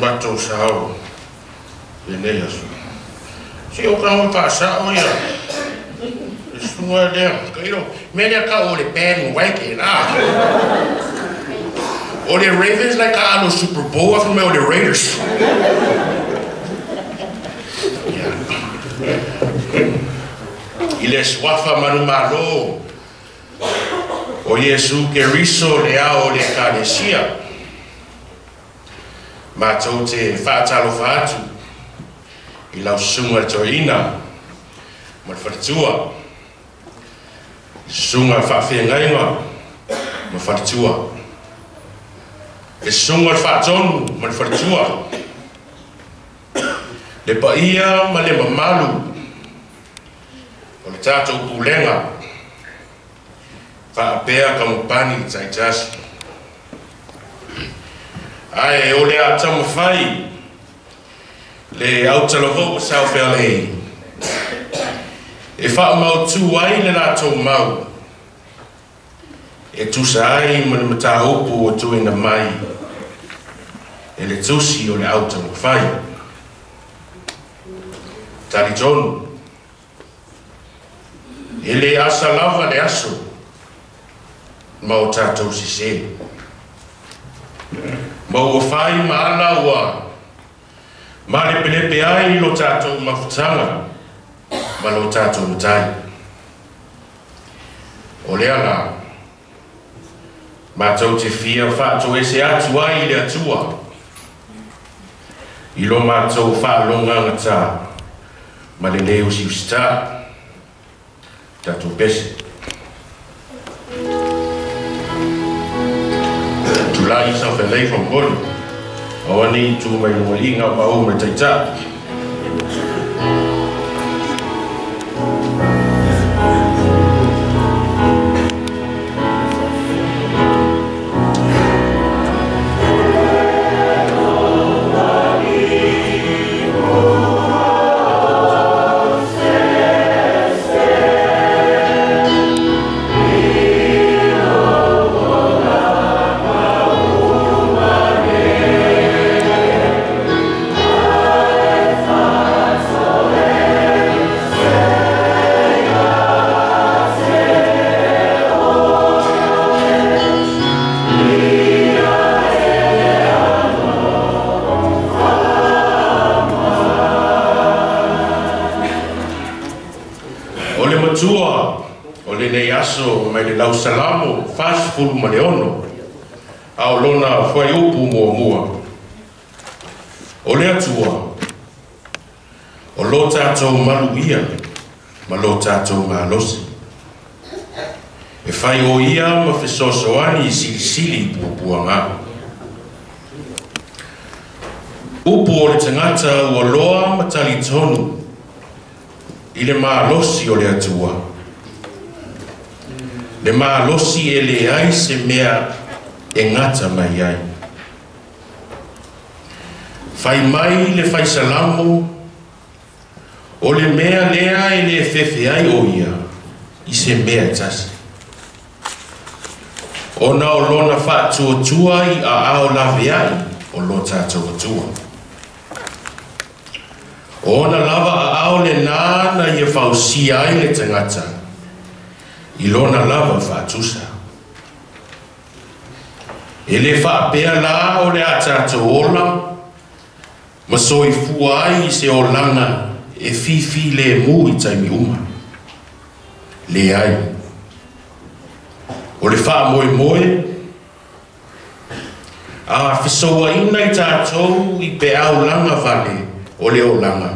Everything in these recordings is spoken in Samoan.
matou sao lenei aso. Se o ka faasao ia le susuga lea tailo mea lea ta'u o le bandwagon a o le Ravens la e taaalo Super Bowl ae fai mai o le Raiders. I le suafa manumalo o Iesu Keriso le ao o le Ekalesia, matou te faatalofa atu i lau susuga i le toeaina ma le faletua, susuga faafeagaiga ma faletua, le susuga i le faatonu ma le faletua, le paia ma le mamalu o le tatou pulega faapea kamupani taitasi. Ae o le a taumafai le autalavou o South LA e faamautu ai le latou mau e tusa ai ma le mataupu ua tuuina mai e le tusi o le autaumafai. Talitonu, e le asa lava le aso ma o tatou sesē. Ma ua fai ma ala ua malepelepe ai lo tatou mafutaga ma lo tatou matai. O lea la, matou te fia faatoese atu ai i le Atua i lo matou faalogagata ma le lē usiusitā tatou pese. Tulai South LA from Holi. Aua ne i tu mai luga i iga o maua ma le Taitai. O le matua o lenei aso mai le lausalamo 46 a o lona fuaiupu muamua. O le Atua, o lo tatou malu ia ma lo tatou malosi. E fai o ia ma fesoasoani i silisili i puapuaga. Upu o le tagata ua loa ma talitonu i le malosi o le Atua. Le malosi e leai se mea e gata mai ai. Fai mai le faisalamo, o le mea lea e le fefe ai o ia i se mea e tasi. Ona o lona faatuatua i aao laveai o lo tatou Atua. O ona lava aao lenā na ia fausia ai le tagata i lona lava faatusa. E le faapea la o le a tatou ola ma soifua ai i se olaga e fifilemu i taimi uma. Leai. O le faamoemoe a fesouaina i tatou i peau lagavale o le olaga.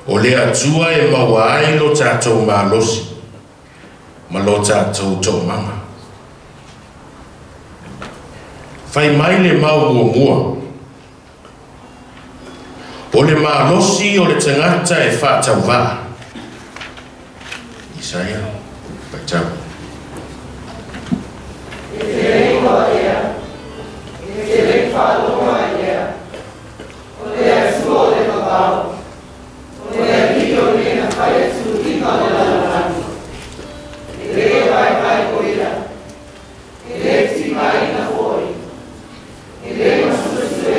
O le Atua e maua ai lo tatou malosi ma lo tatou toomaga. Fai mai le mau muamua. O le malosi o le tagata e faatauvaa. Isaia, faitau. E te le iloa ea, e te le faalogo ea, o le Atua o le vavau, o le Alii o le na faia tuluiga o le lalolagi. E le vaivai o ia, e le tigaina foi, e le masuesue.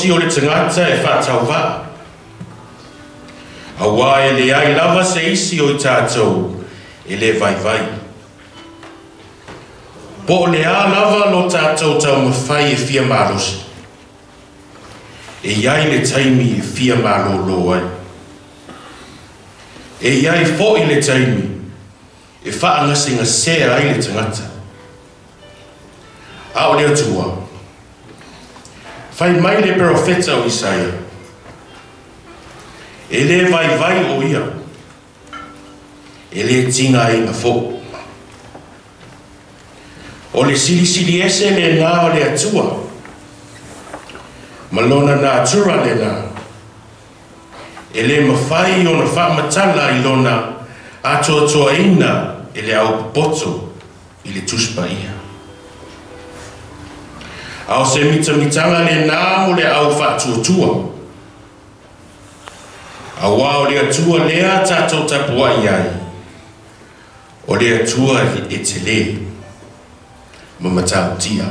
malosi o le tagata e faatauvaa, auā e leai lava se isi o i tatou e lē vaivai. Po o le a lava lo tatou taumafai e fia malosi, e i ai le taimi e fia malōlō ai. E i ai foʻi le taimi e faagasegasea ai le tagata. A o le Atua, fai mai le perofeta o Isaia, e lē vaivai o ia, e lē tigaina foʻi. O le silisili ese lenā o le Atua, ma lona natura lenā, e lē mafai ona faamatala i lona atoatoaina e le aupopoto i le Tusi Paia. A o se mitamitaga lenā mo le au faatuatua, auā o le Atua lea tatou tapuai ai, o le Atua e telē ma matautia.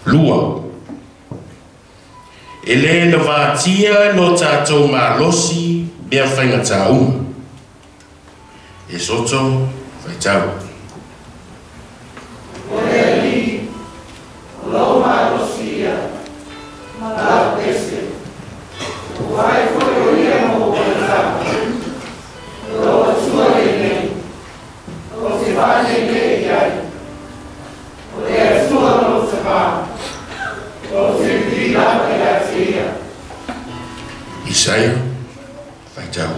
2. E lē lavatia lo tatou malosi mea faigatā uma. E soto faitau. O le Alii, o lou malosi ia, ma lau pese, ua fai foi o ia mo ou olataga. O lou Atua lenei, ou te faaneenee i ai. O le Atua lou tamā, ou te vivī lava ia te ia. Isaia faitau.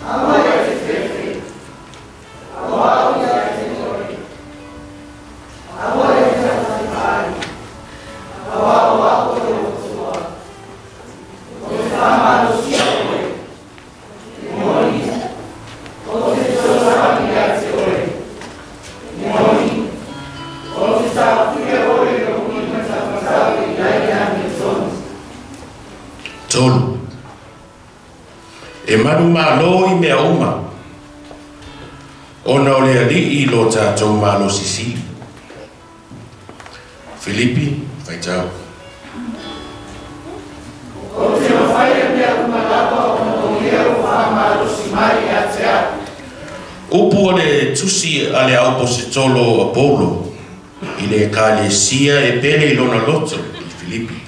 Aua e te fefe, o au ia te oe. Aua e te taufaifai, auā o au o lou Atua. Ou te faamalosia oe, e moni, ou te fesoasoani ia te oe. E moni, ou te taofia oe i lou lima taumatau e i ai le amiotonu. 3. E manumalo i mea uma, ona o le Alii lo tatou malosi sili. Filipi faitau. Ou te mafaia mea uma lava ona o ia ua faamalosi mai ia te au. Upu o le tusi a le auposetolo a Paulo i le ekalesia e pele i lona loto i Filipi.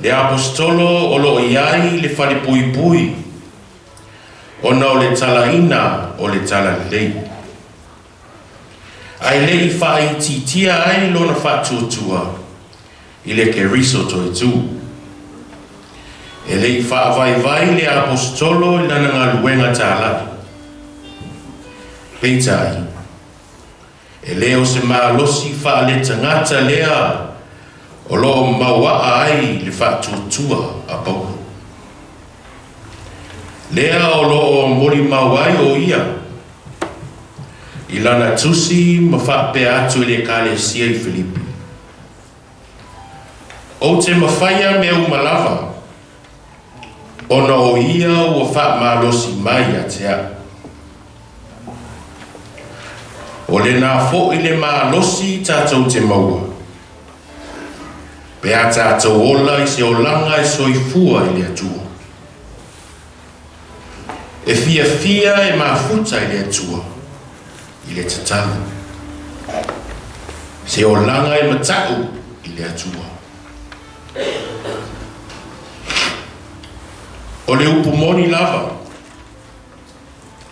Le aposetolo o loo i ai le falepuipui ona o le talaina o le talalelei. Ae leʻi faaitiitia ai lona faatuatua i le Keriso toetū. E leʻi faavaivai le aposetolo i lana galuega talai. Peitai, e lē o se malosi faaletagata lea o loo mauaa ai le faatuatua a Paulo. Lea o loo molimau ai o ia i lana tusi ma faapea atu i le ekalesia i Filipi. Ou te mafaia mea uma lava, ona o ia ua faamalosi mai ia te au. O lenā foʻi le malosi tatou te maua, pe a tatou ola i se olaga e soifua i le Atua. E fiafia e mafuta i le Atua i le tatalo. Se olaga e mataʻu i le Atua. O le upu moni lava,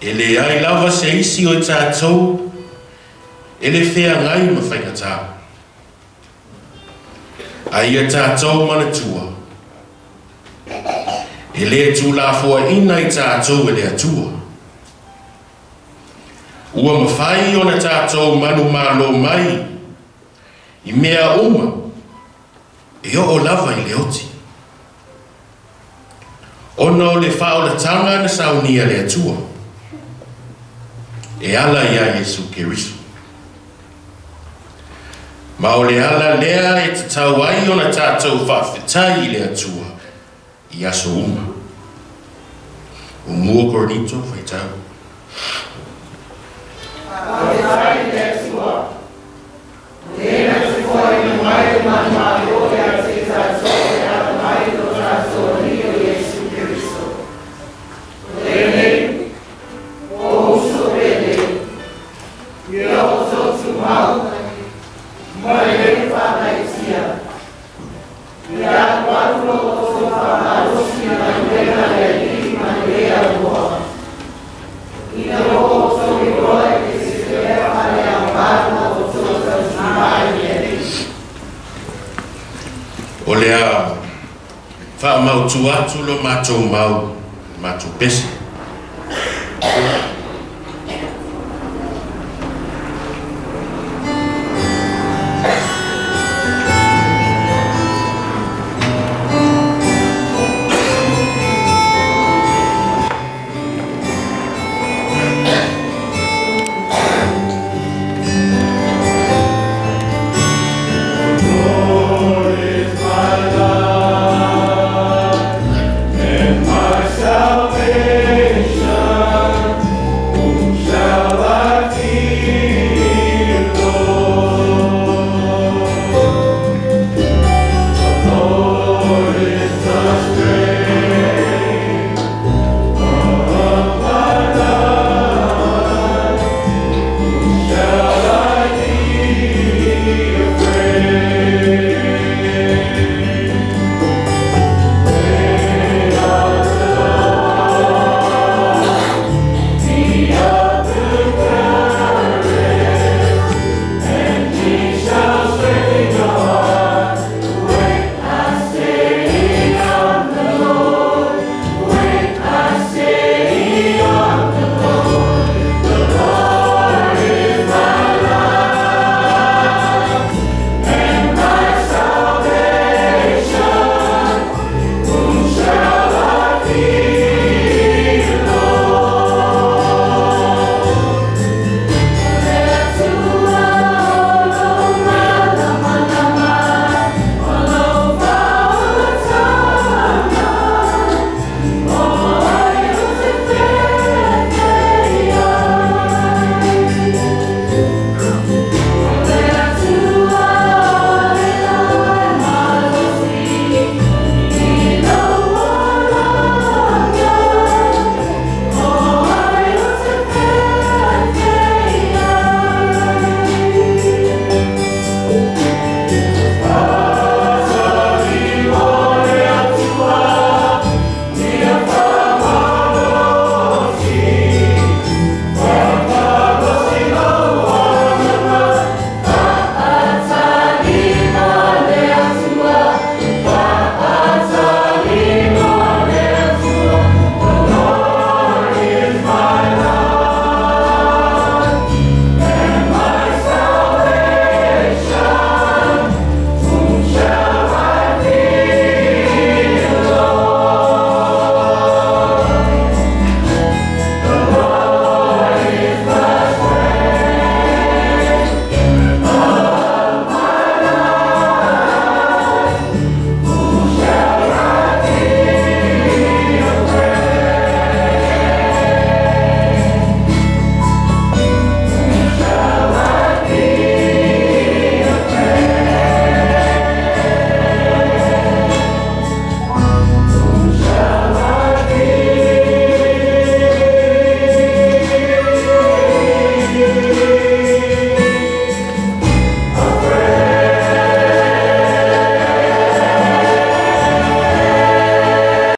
e leai lava se isi o i tatou e lē feagai ma faigatā. A ia tatou manatua, e lē tulafoaʻina i tatou e le Atua. Ua mafai ona tatou manumalo mai i mea uma e oo lava i le oti, ona o le faaolataga na saunia le Atua e ala iā Iesu Keriso. Ma o le ala lea e tatau ai ona tatou faafetai i le Atua i aso uma. 1 Korinito faitau. Faafetai i le Atua, o le na te O le a faamautu atu lo matou mau matou pese.